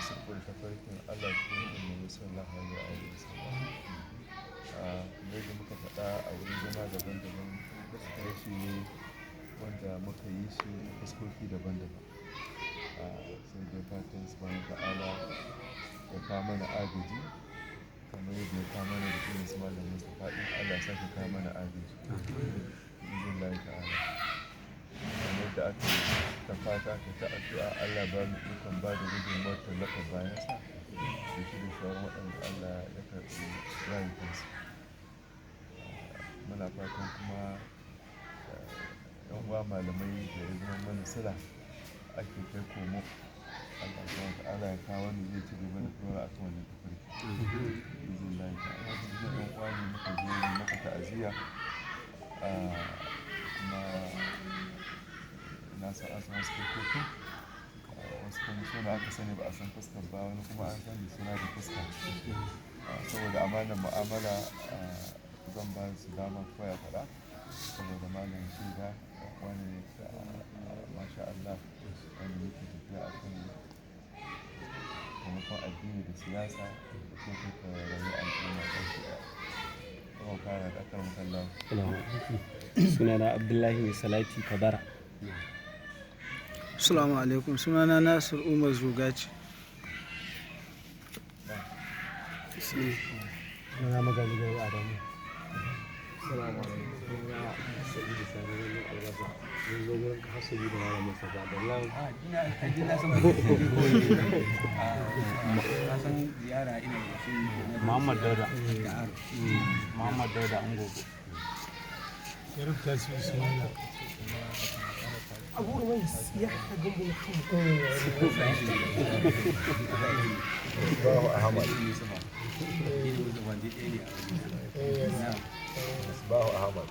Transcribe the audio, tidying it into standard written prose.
masu riko da tafarkin Allah da tafarkin Manzo sallallahu alaihi wasallam. Kamar yadda muka faɗa a wurin zama daban-daban, rashi ne wanda muka yi shi a fuskoki daban-daban. Sai dai fatan subhanahu wa ta'ala ya kawo mana agaji kamar yadda ya kawo mana da irin su Malam Mustapha ɗin, Allah ya sake kawo mana agaji. Bi'iznillahi ta'ala. Kamar yadda aka yi ta fata aka ta addu'a, Allah ba mu ikon ba da gudunmawar tallafa bayansa da shi da sauran waɗanda Allah ya karɓi rayukansu. Muna fatan kuma 'yan uwa malamai da ya zama mana sila ake kai komo, Allah subhanahu wa ta'ala ya kawo wanda zai ci gaba da ɗora akan wannan tafarki. Bi'iznillahi ta'ala. Cikin 'yan uwa ne muka zo mu maka ta'aziyya, kuma na san an san wasu fuskokin, wasu kuma suna aka sani ba a san fuskar ba, wani kuma an sani suna da fuska. Saboda amanar mu'amala, zan ba su dama kowa ya faɗa saboda malam shaida wani, masha Allah, wanda muke tafiya a kan taimakon addini da siyasa da kyautata rayuwar al'umma baki ɗaya. Kuma fara da akan kallon. Sunana Abdullahi Mai Salati Kabara. Assalamu alaikum, sunana Nasir Umar Zugaci. Sunana Magaji Gari Adamu. Assalamu alaikum. Sunana Sa'idu Sani Wani Albasa. Mun zo gurin ka hasabi da Malam Mustapha da nan. Ina san na san ziyara ina da shi. Muhammad Dauda. Muhammad Dauda Ungogo. Yarab Tasiu Ismaila. Abu Uwais Yahya Gambo Muhammad. Misbahu Ahmad. Misbahu Ahmad.